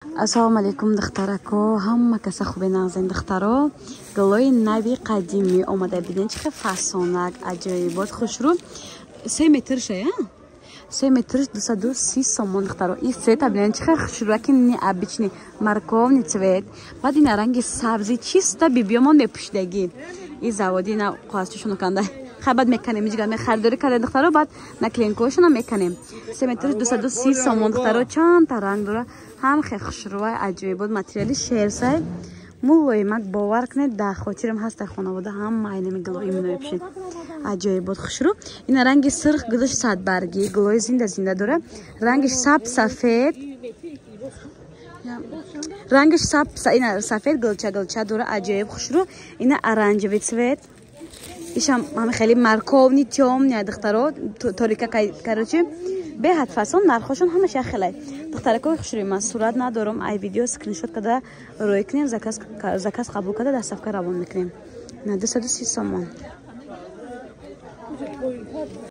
Ассалому алайкум, духтарако, ҳама каса хубе, нағзен, духтаро. Гулои нави қадимӣ омада, бинед, чӣ хел фасонак, аҷоибот, хушрӯ. 3 метр шая, 3 метр 230 сомон, духтаро. И цвета бинед, чӣ хел хушрӯаки, необычный морковный цвет. Баъд ина ранги сабзи, чисто бибиёмон мепӯшидагӣ. И заводи ина қоғазчашоно канда. Хай, баъд меканем, иҷга мехаридорӣ кардем, духтаро, баъд наклейкаҳошона меканем. 3 метр 230 сомон, духтаро. Чандта ранг дора, ҳам хел хушрӯай, аҷоибот, материали шерсай, мулоимак. Бовар кунед, дар хотирам ҳаст, дар хонавода ҳама айнами гулои мино мепӯшед. Аҷоибот, хушрӯ. Ина ранги сирх, гулаш садбаргӣ, гулои зинда зинда дора. Рангиш саб, сафед, рангиш саб, ина сафед, гулча гулча дора, аҷоиб хушрӯ. Ина оранжевый цвет, ишам ҳами хеле морковный, тёмный, духтаро, толика, короче, беҳад фасон. Нархошон ҳамаш як хелай. Духтаракои хушрӯи, ман сурат надорам, ай видео скриншот карда рӯй кунем, заказ қабул карда, доставка равон мекунем. На 230 сомон.